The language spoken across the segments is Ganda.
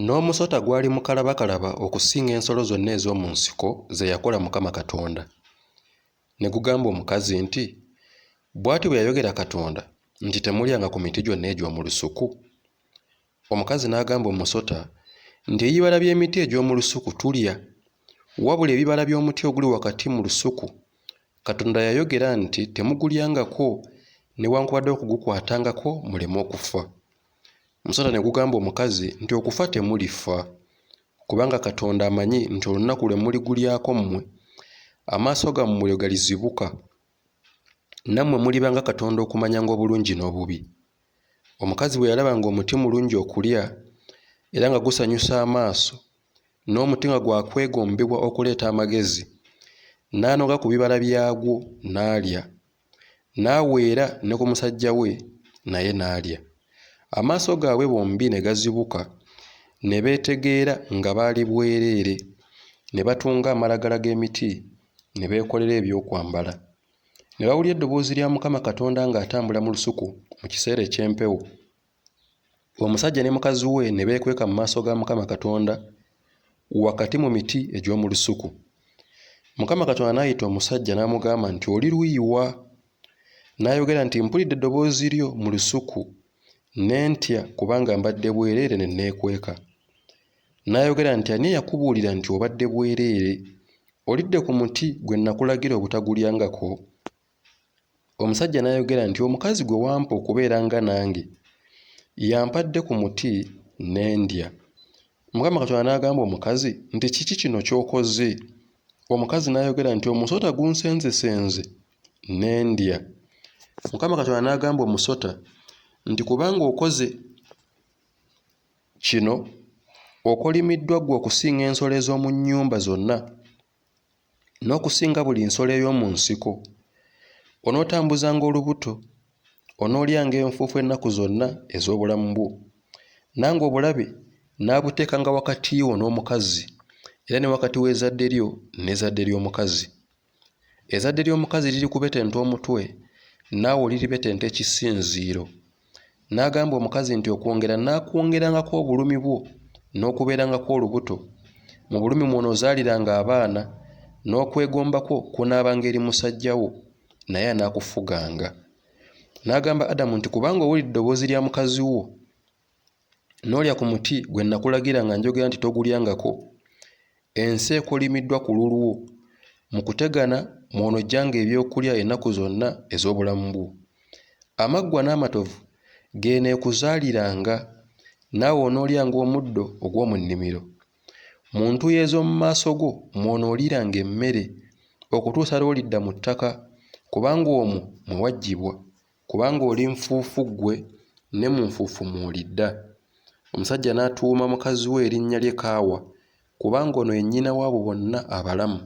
N'omusota gwali mukalabakalaba okusinga ensolo zonna ez'omu nsiko ze yakola Mukama Katonda. Ne gugamba omukazi nti, Bw'ati bwe yayogera Katonda nti Temulyanga ku miti gyonna egy'omu lusuku? Omukazi n'agamba omusota nti Ebibala by'emiti egy'omu lusuku tulya, wabula ebibala by'omuti oguli wakati mu lusuku, Katonda yayogera nti Temugulyangako newankubadde okugukwatangako muleme okufa. Omusota ne gugamba omukazi nti Okufa temulifa, kubanga Katonda amanyi nti olunaku lwe muligulyako mmwe, amaaso gammwe lwe galizibuka, nammwe muliba nga Katonda okumanyanga obulungi n'obubi. Omukazi bwe yalaba ng'omuti mulungi okulya, era nga gusanyusa amaaso, n'omuti nga gwa kwegombebwa okuleeta amagezi, n'anoga ku bibala byagwo n'alya. N'aweera ne ku musajja we, naye n'alya. Amaaso gaabwe bombi ne gazibuka, ne beetegeera nga baali bwereere, ne batunga amalagala g'emiti ne beekolera eby'okwambala. Ne bawulira eddoboozi lya Mukama Katonda ng'atambula mu lusuku mu kiseera eky'empewo. Omusajja ne mukazi we ne beekweka mu maaso ga Mukama Katonda wakati mu miti egy'omu lusuku. Mukama Katonda n'ayita omusajja n'amugamba nti, Oli luuyi wa? N'ayogera nti, Mpulidde eddoboozi lyo mu lusuku, ne ntya kubanga mbadde bwereere ne neekweka. N'ayogera nti, Ani eyakubuulira nti obadde bwereere? Olidde ku muti gwe nakulagira obutagulyangako? Omusajja n'ayogera nti, Omukazi gwe wampa okubeeranga nange y'ampadde ku muti ne ndya. Mukama Katonda n'agamba omukazi nti, Kiki kino ky'okoze? Omukazi n'ayogera nti, Omusota gunsenzesenze ne ndya. Mukama Katonda n'agamba omusota nti, Kubanga okoze kino, okolimiddwa ggwe okusinga ensolo ez'omu nnyumba zonna n'okusinga buli nsolo ey'omu nsiko. Onootambuzanga olubuto, onoolyanga enfuufu ennaku zonna ez'obulamu bwo. Nange obulabe naabuteekanga wakati wo n'omukazi, era ne wakati w'ezzadde lyo n'ezzadde ly'omukazi. Ezzadde ly'omukazi lirikubetenta omutwe, naawe oliribetenta ekisinziiro. N'agamba omukazi nti, Okwongera nnaakwongerangako obulumi bwo n'okubeerangako olubuto, mu bulumi mw'onoozaaliranga abaana, n'okwegomba kwo kunaabanga eri musajja wo, naye anaakufuganga. N'agamba Adamu nti, Kubanga owulidde eddoboozi lya mukazi wo, n'olya ku muti gwe nnakulagira nga njogera nti togulyangako, ensi ekolimiddwa ku lulwo, mu kutegana mw'onoggyanga ebyokulya ennaku zonna ez'obulamu bwo. Amaggwa n'amatovu g'eneekuzaaliranga, naawe onoolyanga omuddo ogw'omu nnimiro. Mu ntuuyo ez'omu maaso go mw'onooliiranga emmere, okutuusa lw'olidda mu ttaka, kubanga omwo mwe waggyibwa, kubanga oli nfuufu ggwe, ne mu nfuufu mw'olidda. Omusajja n'atuuma mukazi we erinnya lye Kaawa, kubanga ono ye nnyina w'abo bonna abalamu.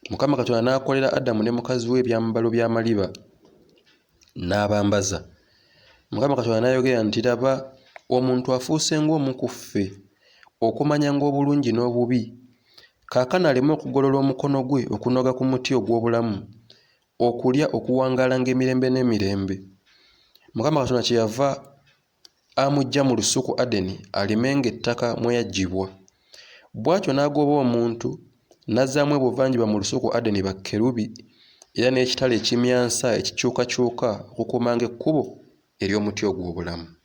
Mukama Katonda n'akolera Adamu ne mukazi we ebyambalo by'amaliba, n'abambaza. Mukama Katonda n'ayogera nti, Laba, omuntu afuuse ng'omu ku ffe, okumanyanga obulungi n'obubi. Kaakano aleme okugolola omukono gwe okunoga ku muti ogw'obulamu, okulya okuwangaalanga emirembe n'emirembe. Mukama Katonda kyeyava amuggya mu lusuku Adeni alimenga ettaka mwe yaggyibwa. Bw'atyo n'agoba omuntu, n'azzaamu ebuvanjuba mu lusuku Adeni bakkerubi era n'ekitala ekimyansa ekikyukakyuka okukuumanga ekkubo ery'omuti ogw'obulamu.